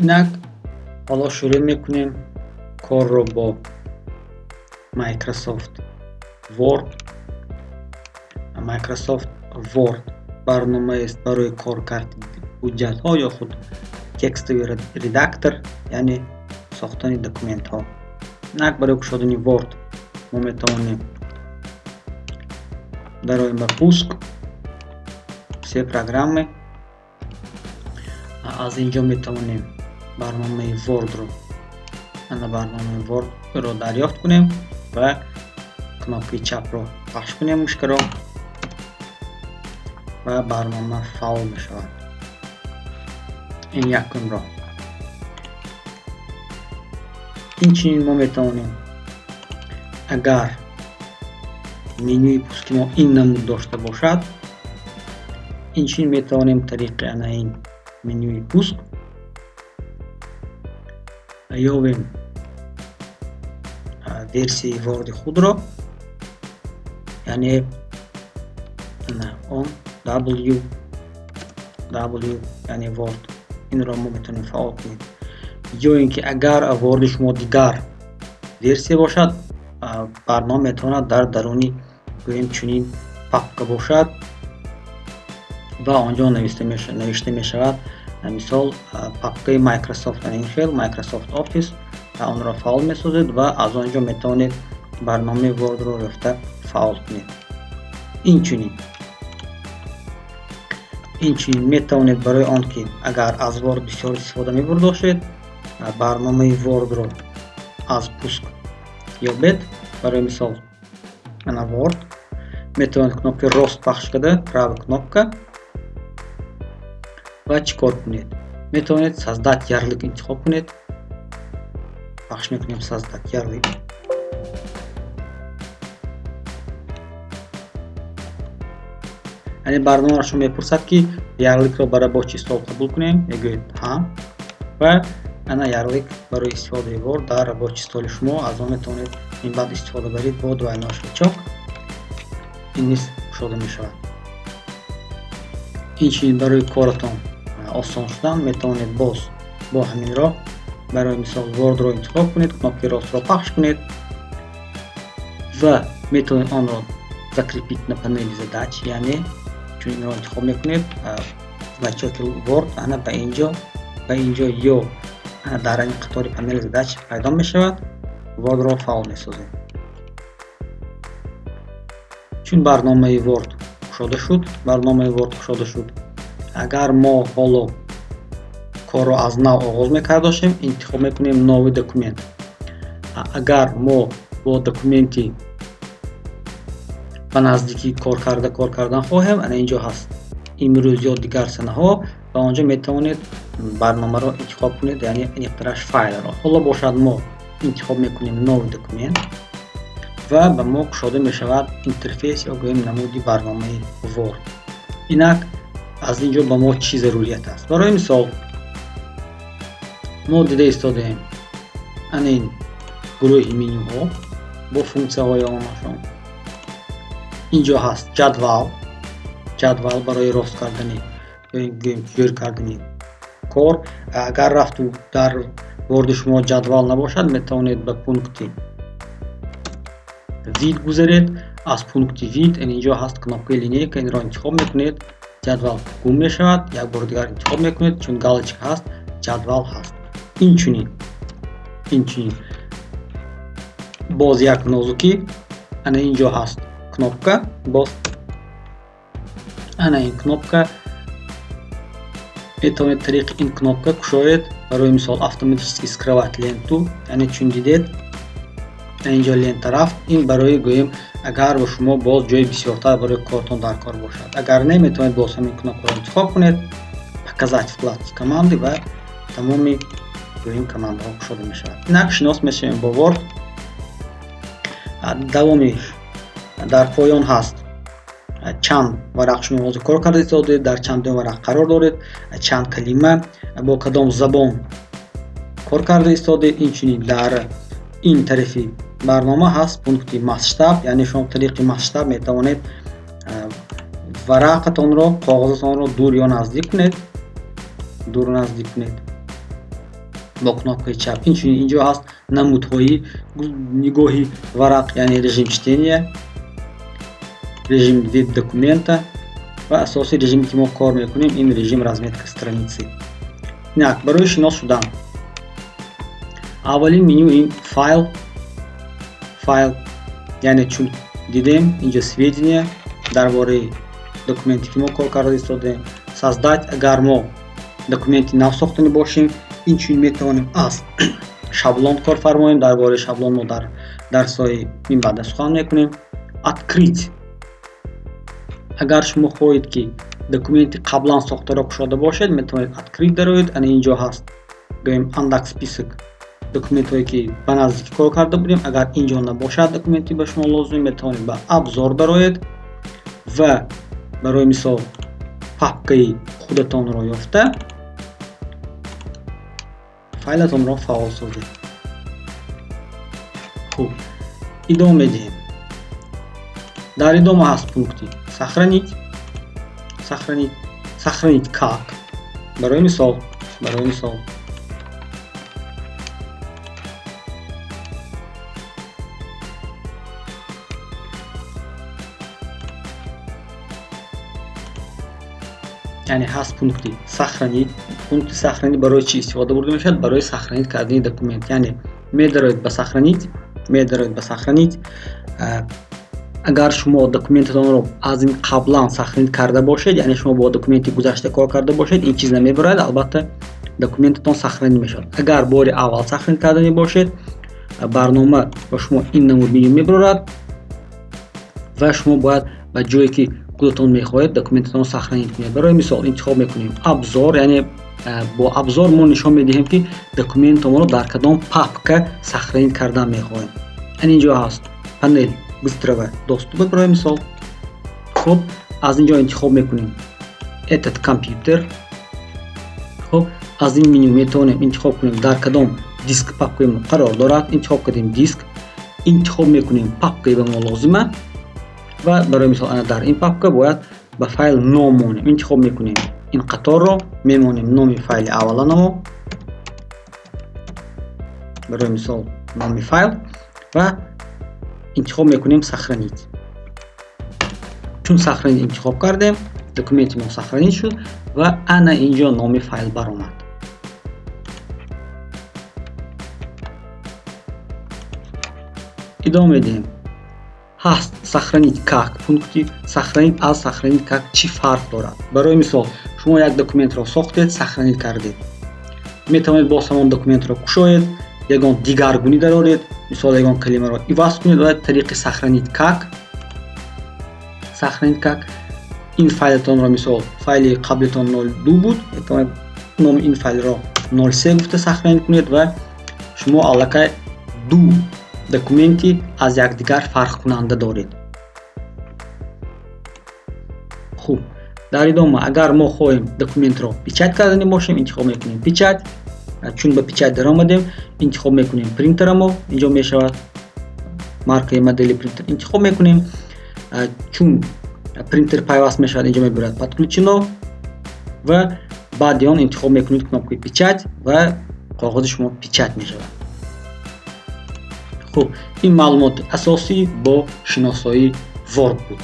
Инак, ҳоло шурӯъ мекунем корро бо Microsoft Word. Microsoft Word барномаест барои коркарди ҳуҷҷатҳо ё худ текстовый редактор, яъне сохтани документҳо. Инак, барои кушодани Word мо метавонем дароем ба «Пуск», «Все программы». Аз ин ҷо метавонем барномаи Word-ро, ана, барномаи Word-ро дарёфт кунем ва кнопкаи чапро пахш кунем, мышкаро, ва барнома фаъол мешавад. Ин якум роҳ. Инчунин мо метавонем, агар менюи пуски мо ин намуд дошта бошад, инчунин метавонем тариқи ана ин менюи «Пуск» ёбем версияи Word худро, яъне он W W, яъне Word. Инро мо метавонем фаъол кунем. Ё ин ки агар Word шумо дигар версия бошад, барнома метавонад дар даруни, гӯем, чунин папка бошад ва онҷо навишта мешавад, мисол, папкаи Microsoft, ин хел Microsoft Office. Онро фаъол месозед ва аз он ҷо метавонед барномаи Word-ро ёфта фаъол кунед. Инчунин метавонед барои он ки агар аз Word бисёр истифода мебурдошед, барномаи Word-ро аз «Пуск» ёбед. Барои мисол, ана Word, метавонед кнопкаи рост пахш карда, правая кнопка, ва чӣ кор кунед? Метавонед «Создать ярлык» интихоб кунед. Пахш мекунем «Создать ярлык». Яъне барномаро шумо мепурсад, ки ярлыкро ба рабочий стол қабул кунем, мегӯед «Ҳа», ва ана ярлык барои истифодаи Word дар рабочий столи шумо. Аз он метавонед минбаъд истифода баред бо двойной щелчок. Ин низ кушода мешавад. Инчунин барои коратон осон шудан метавонед боз бо ҳамин роҳ, барои мисол, Word-ро интихоб кунед, кнопкаи ростро пахш кунед ва метавонед онро «Закрепить на панели задач», яъне чун инро интихоб мекунед, значоки Word ана ба инҷо ё дар ин қатори панели задач пайдо мешавад. Word-ро фаъол месозем. Чун барномаи Word кушода шуд, барномаи Word кушода шуд, агар мо ҳоло корро аз нав оғоз мекардошем, интихоб мекунем «Новый документ». Агар мо бо документи ба наздикӣ кор кардан хоҳем, ана инҷо ҳаст «Имрӯз» ё «Дигар санаҳо» ва онҷо метавонед барномаро интихоб кунед, яъне аниқтараш файлро. Ҳоло бошад, мо интихоб мекунем «Новый документ» ва ба мо кушода мешавад интерфейс ё гӯем намуди барномаи Word. Инак, аз ин ҷо ба мо чӣ зарурият аст? Барои мисол, мо дида истодаем ана ин гурӯҳи менюҳо бо функсияҳои онашон. Инҷо ҳаст ҷадвал, ҷадвал барои рост кардани ё гӯем ҷӯр кардани кор. Агар рафту дар Word шумо ҷадвал набошад, метавонед ба пункти «Вид» гузаред. Аз пункти «Вид» инҷо ҳаст кнопкаи «Линейка», инро интихоб мекунед, ҷадвал гум мешавад. Як бори дигар интихоб мекунед, чун галочка ҳаст, ҷадвал ҳаст. Инчунин боз як нозукӣ: ана инҷо ҳаст кнопка, боз ана ин кнопка. Метавонед тариқи ин кнопка кушоед, барои мисол, «Автоматически скрывать ленту», яъне чун дидед, инҷо лента рафт. Ин барои, гӯем, агар ба шумо боз ҷои бисёртар барои кортон дар кор бошад. Агар не, метавонед боз ҳамин кнопкаро интихоб кунед, «Показать вкладки команды», ва тамоми, гӯем, командаҳо кушода мешавад. Инак, шинос мешавем бо Word. Давоми дар поён ҳаст чанд варақ шумо ҳозир кор карда истодед, дар чандум варақ қарор доред, чанд калима, бо кадом забон кор карда истодед. Инчунин дар ин тарафи барнома ҳаст пункти «Масштаб», яъне шумо тариқи масштаб метавонед варақатонро, коғозатонро дур ё наздик кунед, дур наздик кунед. Бо кнопкаи чап. Инчунин инҷо ҳаст намудҳои нигоҳи варақ, яъне режим чтения, режим вид документа ва асоси режиме, ки мо кор мекунем, ин режим разметка страницы. Инак, барои шинос шудан аввалин меню ин файл. Файл, яъне чун дидем, инҷо сведения дар бораи документе, ки мо кор карда истодаем. Создать, агар мо документи нав сохтанӣ бошем. Инчунин метавонем аз шаблон кор фармоем. Дар бораи шаблон мо дар дарсҳои минбаъда сухан мекунем. Открыть, агар шумо хоҳед, ки документи қаблан сохтаро кушода бошед, метавонед открыть дароед. Ана инҷо ҳаст, гӯем, андак список документҳое, ки ба наздикӣ кор карда будем. Агар инҷо набошад документи ба шумо лозим, метавонед ба обзор дароед ва барои мисол папкаи худатонро ёфта, файлатонро фаъол созед. Хуб, идома медиҳем. Дар идома ҳаст пункти сохранить. Сохранить, сохранить как, барои мисол яъне ҳаст пункти сохранить. Пункти сохранить барои чӣ истифода бурда мешавад? Барои сохранить кардани документ. Яъне медароед ба сохранить, медароед ба сохранить. Агар шумо документатонро аз ин қаблан сохранить карда бошед, яъне шумо бо документи гузашта кор карда бошед, ин чиз намебарояд. Албатта, документатон сохранить мешавад. Агар бори аввал сохранить карданӣ бошед, барнома ба шумо ин намуд меню мебарорад ва шумо бояд ба ҷое, ки худатон мехоҳед, документатонро сохранить кунед. Барои мисол, интихоб мекунем обзор, яъне бо обзор мо нишон медиҳем, ки документамонро дар кадом папка сохранить кардан мехоҳем. Ан инҷо ҳаст панель быстрого доступа, барои мисол. Хуб, аз ин ҷо интихоб мекунем этот компьютер. Хуб, аз ин меню метавонем интихоб кунем, дар кадом диск папкаи мо қарор дорад. Интихоб кардем диск, интихоб мекунем папкаи ба мо лозима ва барои мисол ана дар ин папка бояд ба файл ном монем. Интихоб мекунем ин қаторро, мемонем номи файли авваланамо, барои мисол номи файл, ва интихоб мекунем сохранить. Чун сохранить интихоб кардем, документи мо сохранить шуд ва ана инҷо номи файл баромад. Идома медиҳем. Ҳаст сохранить как. Пункти сохранить аз сохранить как чӣ фарқ дорад? Барои мисол, шумо як документро сохтед, сохранить кардед, метавонед боз ҳамон документро кушоед, ягон дигаргунӣ дароред, мисол, ягон калимаро иваз кунед ва тариқи сохранить как ин файлатонро, мисол, файли қаблитон 02 буд, метавонед номи ин файлро 03 гуфта сохранить кунед ва шумо аллакай ду документи аз якдигар фарқкунанда доред. Хуб, дар идома, агар мо хоҳем документро печать кардани бошем, интихоб мекунем печать. Чун ба печать даромадем, интихоб мекунем принтерамо. Инҷо мешавад маркаи модели принтер интихоб мекунем. Чун принтер пайваст мешавад, инҷо мебурад подключено ва баъди он интихоб мекунед кнопкаи печать ва коғози шумо печать мешавад. Хуб, ин маълумоти асосӣ бо шиносоии Word буд.